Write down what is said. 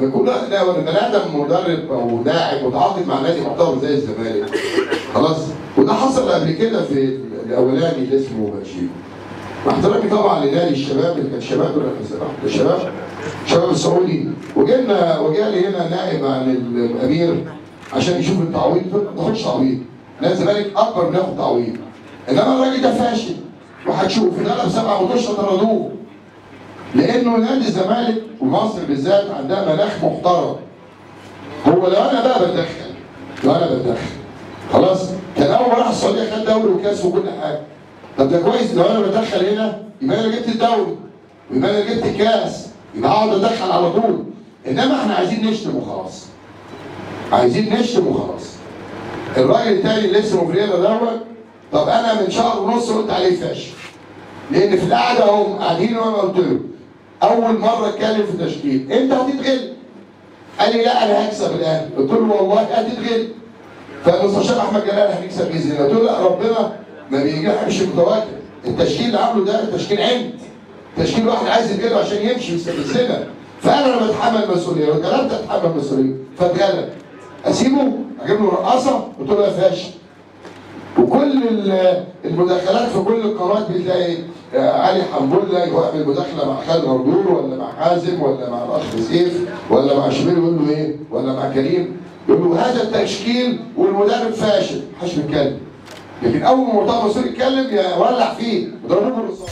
لما يكون بني ادم مدرب او لاعب متعاقد مع نادي محترم زي الزمالك خلاص، وده حصل قبل كده في الاولاني اللي اسمه باتشيكو. مع احترامي طبعا لنادي الشباب اللي كان شباب الشباب الشباب السعودي، وجينا وجالي هنا نائب عن الامير عشان يشوف التعويض، ما تاخدش تعويض، نادي الزمالك اكبر من ياخد تعويض، انما الراجل ده فاشل وهتشوف اتغلب 7 ماتشات طردوه. لانه نادي الزمالك ومصر بالذات عندها مناخ محترم. هو لو انا بقى بتدخل، لو انا بتدخل خلاص، كان اول ما راح السعودية خد دوري وكاس وكل حاجة. طب ده كويس، لو انا بتدخل هنا يبقى انا جبت الدوري ويبقى انا جبت الكاس، يبقى هقعد اتدخل على طول. انما احنا عايزين نشتم وخلاص. عايزين نشتم وخلاص. الراجل التاني اللي اسمه فريرا دوت، طب انا من شهر ونص قلت عليه فاشل. لان في القعدة هم قاعدين وانا قلت له اول مرة اتكلم في تشكيل، انت هتتغل. قال لي لا انا هكسب الاهلي، قلت له والله هتتغل. فالمستشار احمد جلال هنكسب باذن الله، قلت له لا ربنا ما بينجحش متواكب، التشكيل اللي عامله ده تشكيل عند، تشكيل واحد عايز يتغلب عشان يمشي يستفزنا، فانا لما بتحمل مسؤولية، لو اتغلبت اتحمل مسؤولية، فاتغلب. اسيبه؟ اجيب له رقاصه؟ قلت له يا فاشل. وكل المداخلات في كل القنوات بتلاقي علي حنبله يعمل مداخله مع خالد غندور ولا مع حازم ولا مع الاخ سيف ولا مع شمير، يقول له ايه؟ ولا مع كريم، يقول له هذا التشكيل والمدرب فاشل، محدش بيتكلم. لكن اول ما مرتضى منصور يتكلم يولع فيه وضربوه بالرصاص.